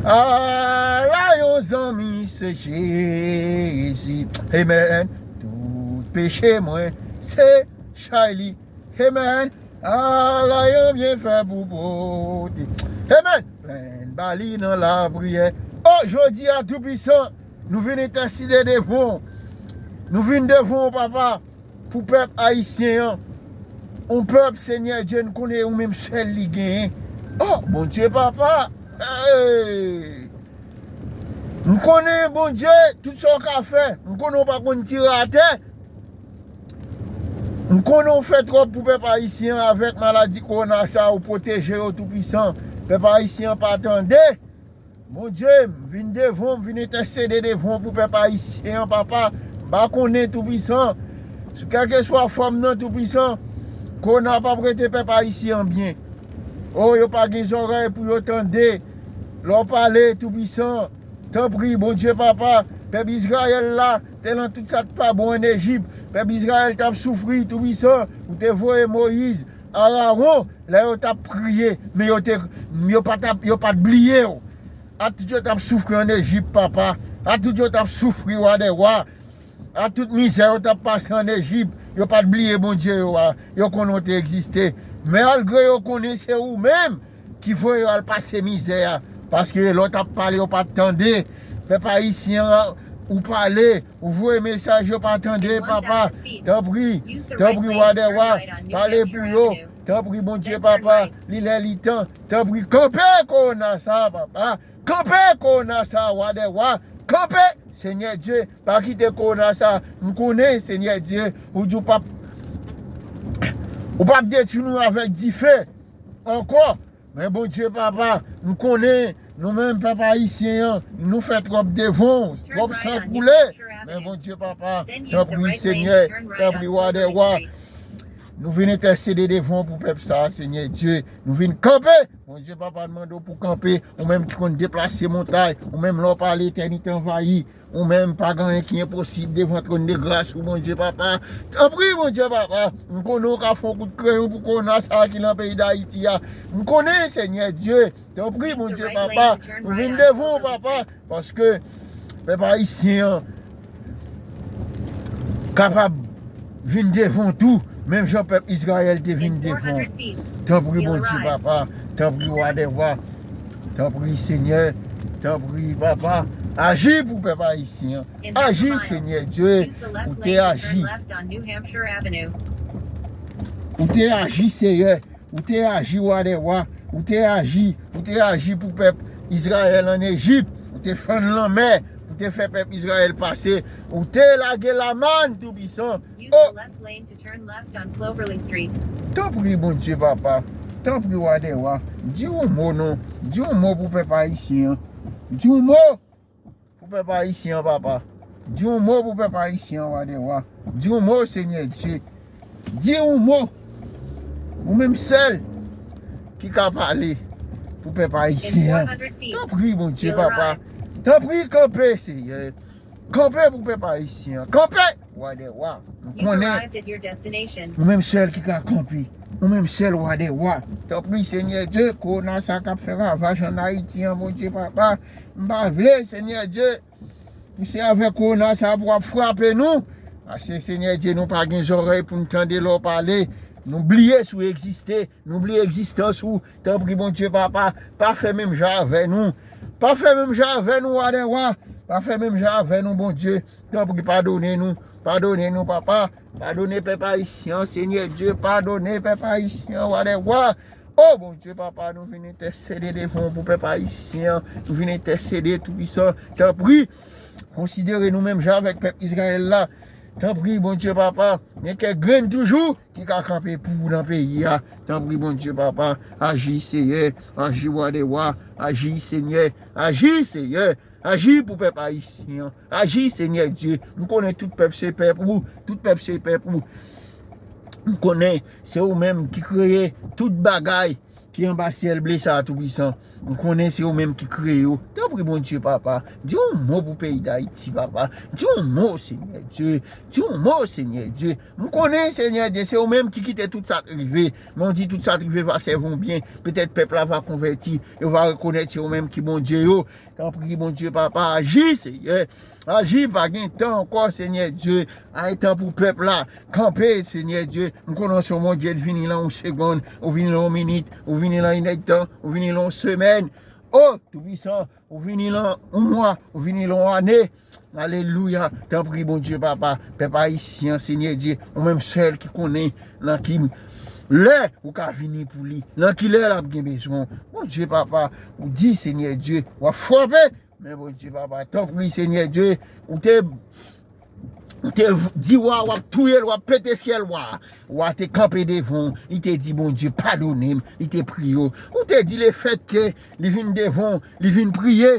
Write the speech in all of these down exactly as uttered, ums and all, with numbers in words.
Ala yon zanmi se Jezi. Amen. Tout peche mwen se chay li. Amen. Ala yon byenfè pou pote. Amen. Plenn ba li nan lapriyè. O, jodi a, Toupisan, nou vin entèsede devan w. Nou vin devan w, papa, pou pèp ayisyen an. Yon pèp, Senyè Dye, n konnen ou menm sèl li genyen. O, Bondye, papa. Hey! M konnen, Bondye, tout sa w ka fè. M konnen w pa konn tire atè. M konnen w fè twòp pou pèp ayisyen an avèk maladi kowona sa, ou pwoteje yo, Toupisan. Pèp ayisyen an pa tande. Bondye, m vin devan w, m vin entèsede devan w pou pèp ayisyen an, papa. M pa konnen, Toupisan. Sou kèlkeswa fòm nan, Toupisan, kowona p ap rete pèp ayisyen an byen. O, yo pa gen zòrèy pou yo tande. Lè w pale, Toupisan, tanpri, Bondye, papa, pèp Izrayèl la te nan tout sa k pa bon ann Ejip. Pèp Izrayèl t ap soufri, Toupisan, ou te voye Moyiz, Arawon, lè yo t ap priye, men yo te, yo pa t ap, yo pa t bliye w. Atout yo t ap soufri ann Ejip, papa. Atout yo t ap soufri, wa dè wa. Atout mizè yo t ap pase ann Ejip, yo pa t bliye Bondye yo a. Yo konnen w te egziste. Malgre yo konnen se ou menm ki voye yo al pase mizè a. Paske lè w t ap pale, yo pa t tande. Pèp ayisyen an, ou pale, ou voye mesaj, yo pa tande, papa. Tanpri, tanpri, wa dè wa, pale pou yo. Tanpri, Bondye, papa, li lè, li tan. Tanpri, kanpe kowona sa, papa. Kanpe kowona sa, wa dè wa. Kanpe, Senyè Dye, pa kite kowona sa. M konnen, Senyè Dye, ou di w p ap, ou p ap detwi nou avèk dife ankò. Men Bondye, papa, m konnen nou menm pèp ayisyen an, nou fè twòp devan w, twòp san koule. Men Bondye, papa, tanpri, Senyè, tanpri, wa dè wa. Nou vin entèsede devan w pou pèp sa a, Senyè Dye. Nou vin kanpe. Bondye, papa, n mande w pou kanpe. Ou menm ki konn deplase montay, ou menm lè w pale, etènite anvayi. Ou menm, pa gen anyen ki enposib devan twòn de gras ou, Bondye, papa. Tanpri, Bondye, papa. M konnen w ka fè yon kout kreyon pou kowona sa a ki nan peyi Dayiti a. M konnen, Senyè Dye. Tanpri, Bondye, papa. Nou vin devan w, papa. Paske pèp ayisyen an kapab vin devan w tou, menm jan pèp Izrayèl te vin devan w. Tanpri, Bondye, papa. Tanpri, wa dè wa. Tanpri, Senyè. Tanpri, papa. Aji pou pèp ayisyen an. Aji, Senyè Dye. Ou te aji. Ou te aji, Senyè. Ou te aji, wa dè wa. Ou te aji. Ou te aji pou pèp Izrayèl ann Ejip. Ou te fann lanmè. Ou te fè pèp Izrayèl pase. Ou te lage lamàn, Toupisan. O! Tanpri, Bondye, papa. Tanpri, wa dè wa. Di yon mo, non. Di yon mo pou pèp ayisyen an. Di yon mo pou pèp ayisyen an, papa. Di yon mo pou pèp ayisyen an, wa dè wa. Di yon mo, Senyè Dye. Di yon mo. Ou menm sèl ki ka pale pou pèp ayisyen an. Tanpri, Bondye, papa. Tanpri, kanpe, Senyè. Kanpe pou pèp ayisyen an. Kanpe! Wa dè wa. M konnen ou menm sèl ki ka kanpe. Ou menm sèl, wa dè wa. Tanpri, Senyè Dye, kowona sa k ap fè ravaj ann Ayiti an, Bondye, papa. M pa vle, Senyè Dye, pou se avèk kowona sa pou w ap frape nou. Paske, Senyè Dye, nou pa gen zòrèy pou n tande lè w pale. Nou bliye si w egziste. Nou bliye egzistans ou. Tanpri, Bondye, papa, pa fè menm jan avè nou. Pa fè menm jan avè nou, wa dè wa. Pa fè menm jan avè nou, Bondye. Tanpri, padone nou. Padone nou, papa. Padone pèp ayisyen an, Senyè Dye. Padone pèp ayisyen an, wa dè wa. O, Bondye, papa, nou vin entèsede devan w pou pèp ayisyen an. Nou vin entèsede, Toupisan. Tanpri, konsidere nou menm jan avèk pèp Izrayèl la. Tanpri, Bondye, papa, gen kèk grenn toujou ki ka kanpe pou ou nan peyi a. Tanpri, Bondye, papa, aji, Senyè, aji, wa dè wa, aji, Senyè, aji, Senyè, aji pou pèp ayisyen an, aji, Senyè Dye. M konnen tout pèp se pèp ou, tout pèp se pèp ou. M konnen se ou menm ki kreye tout bagay. ki anba syèl ble sa a, Toupisan. M konnen se ou menm ki kreye yo. Tanpri, Bondye, papa, di yon mo pou peyi Dayiti, papa. Di yon mo, Senyè Dye. Di yon mo, Senyè Dye. M konnen, Senyè Dye, se ou menm ki kite tout sa t rive. Men w di tout sa t rive va sèvi w byen. Petèt pèp la va konvèti. Yo va rekonèt se ou menm ki Bondye yo. Tanpri, Bondye, papa, aji, Senyè. Aji, pa gen tan ankò, Senyè Dye. Ay tan pou pèp la. Kanpe, Senyè Dye. M konnen w se yon Bondye, vini lan yon segonn, ou vini lan yon minit, ou vini lan inèdtan, ou vini lan yon semèn. O, Toupisan, ou vini lan yon mwa, ou vini lan yon ane. Alelouya. Tanpri, Bondye, papa, pèp ayisyen an, Senyè Dye, ou menm sèl ki konnen lan ki lè ou ka vini pou li, lan ki lè l ap gen bezwen w. Bondye, papa, ou di, Senyè Dye, w ap frape. Men Bondye, papa, tanpri, Senyè Dye, ou te, ou te di wa, w ap touye l, w ap pete fyèl wa. Wa te kanpe devan w, li te di, Bondye, padone m, li te priye w. Ou te di, lefètke li vin devan w, li vin priye,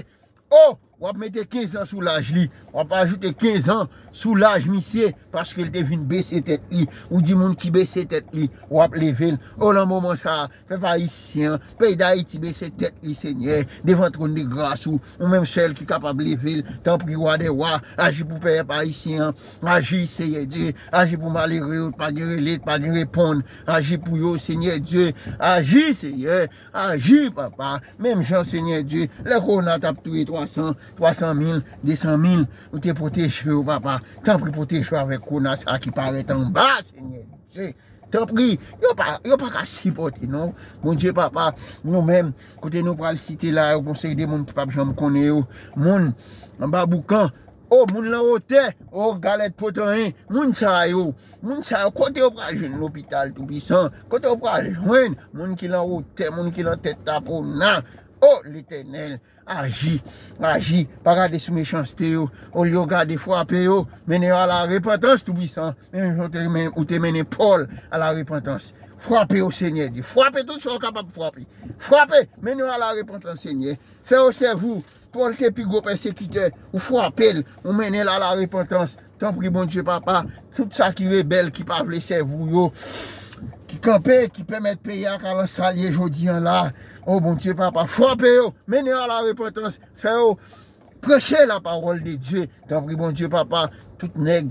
o, w ap mete kenz an sou laj li, w ap ajoute kenz an sou laj misye, paske l te vin bese tèt li. Ou di moun ki bese tèt li, w ap leve l. O, lan moman sa a, pèp ayisyen an, peyi Dayiti bese tèt li, Senyè, devan twòn de gras ou, ou menm sèl ki kapab leve l. Tanpri, wa dè wa, aji pou pèp ayisyen an, aji, Senyè Dye, aji pou malere yo, pa gen rele, pa gen reponn, aji pou yo, Senyè Dye, aji, Senyè, aji, papa, menm jan, Senyè Dye, lè kowona t ap touye twa san, twa san mil, de san mil, ou te pwoteje yo, papa, tanpri pwoteje yo avèk kowona sa a ki parèt anba, Senyè Dye. Tanpri, yo pa, yo pa ka sipòte, non. Bondye, papa, nou menm, kote nou pral site la, yo gon seri de moun ki p ap janm konnen yo. Moun anba boukan, o, moun lan wotè, o, galèt potanyen, moun sa yo, moun sa yo, kote yo pral jwenn lopital Toupisan? Kote yo pral jwenn moun ki lan wotè, moun ki lan tèt tapona? O, Letènèl, aji, aji, pa gade sou mechanste yo. Olye w gade, frape yo, mennen yo a la repantans, Toupisan. Menm jan w te men-, ou te mennen Pòl a la repantans. Frape yo, Senyè Dye. Frape tout sa w kapab frape. Frape, mennen yo a la repantans, Senyè. Fè yo sèvi w. Pòl te pi gwo pèsekitè. Ou frape l, ou mennen l a la repantans. Tanpri, Bondye, papa, tout sa ki rebèl, ki pa vle sèvi w yo, ki kanpe, ki pèmèt peyi a ka lan sa l ye jodi a la. O, Bondye, papa, frape yo, mennen yo a la repantans, fè yo preche la parole de Dieu. Tanpri, Bondye, papa, tout nèg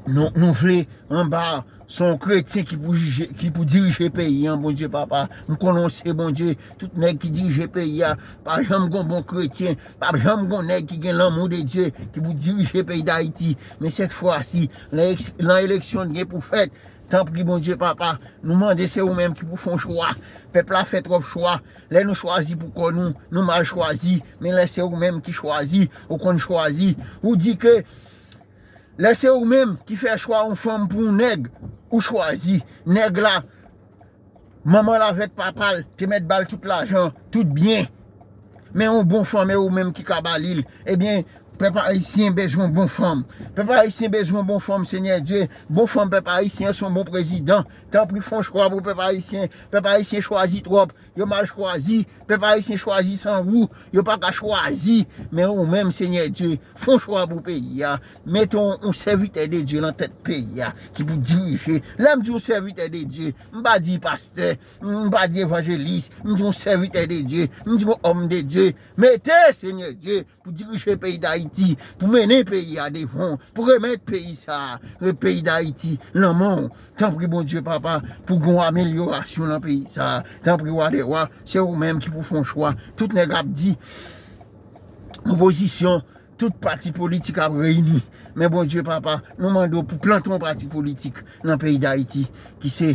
nou, nou vle anba, se yon kretyen ki pou jije, ki pou dirije peyi a, Bondye, papa. M konnen w se Bondye, tout nèg ki dirije peyi a, pa janm gon bon kretyen, pa janm gon nèg ki gen lanmou de Dye, ki pou dirije peyi Dayiti. Men sèt fwa si, lan eks-, lan eleksyon gen pou fèt, tanpri, Bondye, papa, nou mande se ou menm ki pou fè yon chwa. Pèp la fè twòp chwa. Lè nou chwazi pou kò nou, nou mal chwazi. Men lè se ou menm ki chwazi, ou konn chwazi. Ou di ke lè se ou menm ki fè chwa yon fanm pou yon nèg, ou chwazi. Nèg la, manman l avèk papa l te mèt ba l tout lajan, tout byen. Men yon bon fanm, e ou menm ki ka ba li l. Ebyen, pèp ayisyen bezwen bon fanm. Pèp ayisyen bezwen bon fanm, Senyè Dye. Bon fanm pèp ayisyen, se yon bon prezidan. Tanpri, fè yon chwa pou pèp ayisyen. Pèp ayisyen chwazi twòp. Yo mal chwazi. Pèp ayisyen chwazi san wou. Yo pa ka chwazi. Men ou menm, Senyè Dye, fè yon chwa pou peyi a. Mete yon, yon sèvitè de Dye lan tèt peyi a, ki pou dirije. Lè m di yon sèvitè de Dye, m pa di pastè, m pa di evanjelis, m di yon sèvitè de Dye, m di yon òm de Dye. Mete, Senyè Dye, pou dirije peyi Dayiti, pou mennen peyi a devan, pou remèt peyi sa a, peyi Dayiti, lan men w. Tanpri, Bondye, papa, pou gon amelyorasyon lan peyi sa a. Tanpri, wa dè wa, se ou menm ki pou fè yon chwa. Tout nèg ap di, opozisyon, tout pati politik ap reyini. Men Bondye, papa, nou mande w pou plante yon pati politik lan peyi Dayiti, ki se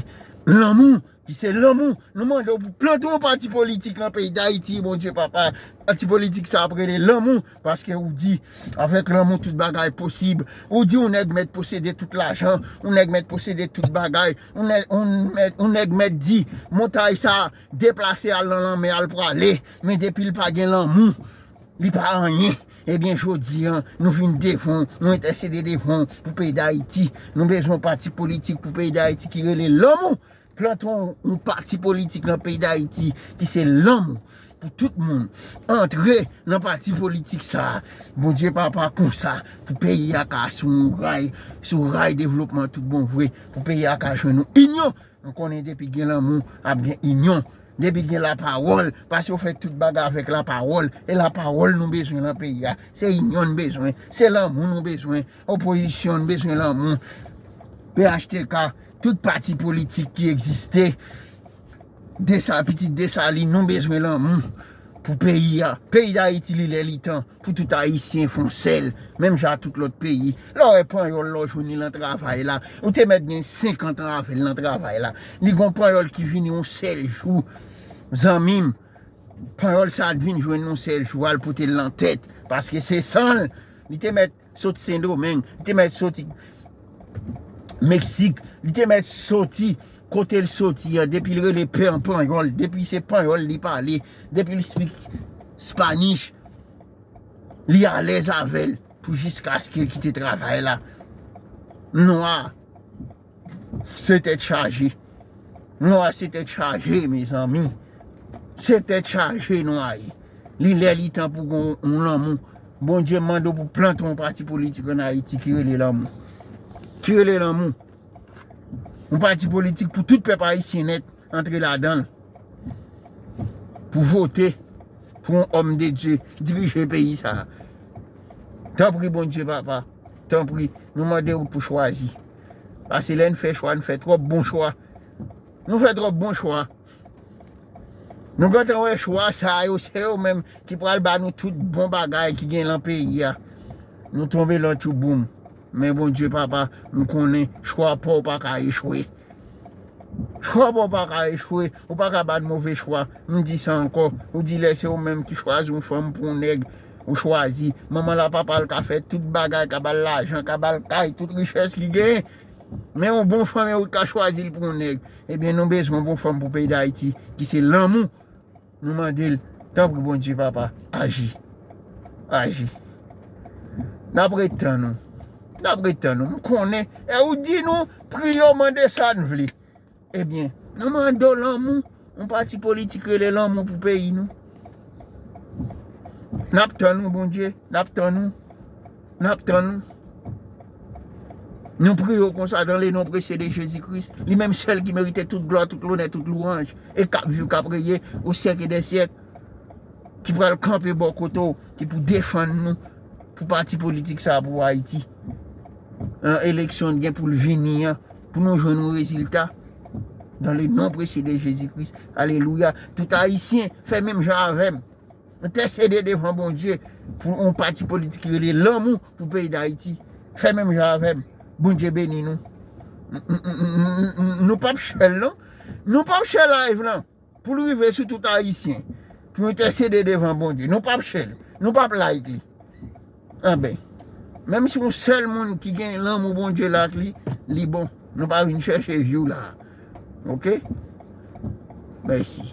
lanmou, ki se lanmou. Nou mande w pou plante yon pati politik lan peyi Dayiti, Bondye, papa. Pati politik sa ap rele lanmou, paske ou di, avèk lanmou, tout bagay posib. Ou di, yon nèg mèt posede tout lajan, yon nèg mèt posede tout bagay, yon nèg, yon mèt, yon nèg mèt di, montay sa a, deplase al lan lanmè, al prale. Men depi l pa gen lanmou, li pa anyen. Ebyen, jodi a, nou vin devan w, nou entèsede devan w pou peyi Dayiti. Nou bezwen yon pati politik pou peyi Dayiti ki rele lanmou. Plante yon, yon pati politik lan peyi Dayiti ki se lanmou pou tout moun. Antre nan pati politik sa a. Bondye papa konsa, pou peyi a ka sou yon ray, sou ray devlopman tout bon vre, pou peyi a ka jwenn yon inyon, M konnen depi gen lanmou, ap gen inyon. Depi gen lapawòl, paske yo fè tout bagay avèk lapawòl. E lapawòl nou bezwen lan peyi a. Se inyon n bezwen. Se lanmou nou bezwen. Opozisyon n bezwen lanmou. P H T K, tout pati politik ki egziste. Desa, pitit Desalin, nou bezwen lanmou pou peyi a. Peyi Dayiti, li lè li tan pou tout Ayisyen fè yon sèl, menm jan ak tout lòt peyi. Lè w wè panyòl la, w jwenn li lan travay la. Ou te mèt gen senkant an avè l lan travay la. Li gon panyòl ki vini yon sèl jou. Zanmi m, panyòl sa a t vin jwenn yon sèl jou, al pote l lan tèt. Paske se san l. Li te mèt soti Sendomeng, li te mèt soti Meksik, li te mèt soti kote l soti an, depi l rele pè an panyòl, depi se panyòl li pale, depi l speak Spanish, li alèz avè l pou jiskaske l kite travay la. Nwa, se tèt chaje. Nwa se tèt chaje, mezanmi. Se tèt chaje nwa ye. Li lè li tan pou gon yon lanmou. Bondye mande w pou plante yon pati politik ann Ayiti ki rele lanmou. Ki rele lanmou. Yon pati politik pou tout pèp ayisyen nèt antre ladan l. Pou vote pou yon òm de Dye dirije peyi sa a. Tanpri, Bondye, Papa. Tanpri, nou mande w pou chwazi. Paske lè n fè chwa, n fè twòp bon chwa. Nou fè twòp bon chwa. Nou gentan wè chwa sa yo, se yo menm ki pral ba nou tout bon bagay ki gen lan peyi a. Nou tonbe lan tchouboum. Men Bondye, Papa, m konnen chwa pa w pa ka echwe. Chwa pa w pa ka echwe. Ou pa ka ba n move chwa. M di sa ankò. Ou di lè se ou menm ki chwazi yon fanm pou yon nèg, ou chwazi. Manman l a papa l ka fè tout bagay, ka ba l lajan, ka ba l kay, tout richès li genyen. Men yon bon fanm, ou ka chwazi l pou yon nèg. Ebyen, nou bezwen yon bon fanm pou peyi Dayiti, ki se lanmou. Nou mande l, tanpri, Bondye, Papa, aji. Aji. N ap ret tann ou. N ap ret tann ou. M konnen. E ou di nou, priye w, mande sa n vle. Ebyen, nou mande w lanmou, yon pati politik rele lanmou pou peyi nou. N ap tann ou, Bondye, n ap tann ou. N ap tann ou. Nou priye w konsa dans le nom précieux de Jésus-Christ. Li menm sèl ki merite tout glwa, tout lonè, tout lwanj. E k ap viv, k ap reye o syèk e dè syèk. Ki pral kanpe bò kote w, ki pou defann nou, pou pati politik sa a, pou Ayiti. Nan eleksyon ki gen pou l vini an, pou nou jwenn yon rezilta. Dans le nom précieux de Jésus-Christ. Alelouya. Tout Ayisyen, fè menm jan avè m. Entèsede devan Bondye pou yon pati politik ki rele lanmou pou peyi Dayiti. Fè menm jan avè m. Bondye beni nou. N-, n-, n-, n-, n-, nou p ap share l, non. Nou p ap share live lan pou l rive sou tout Ayisyen. Pou entèsede devan Bondye. Nou p ap share l. Nou p ap like li. Anben, menm si yon sèl moun ki gen lanmou Bondye la ak li, li bon. Nou pa vin chèche view la. Oke? Mèsi.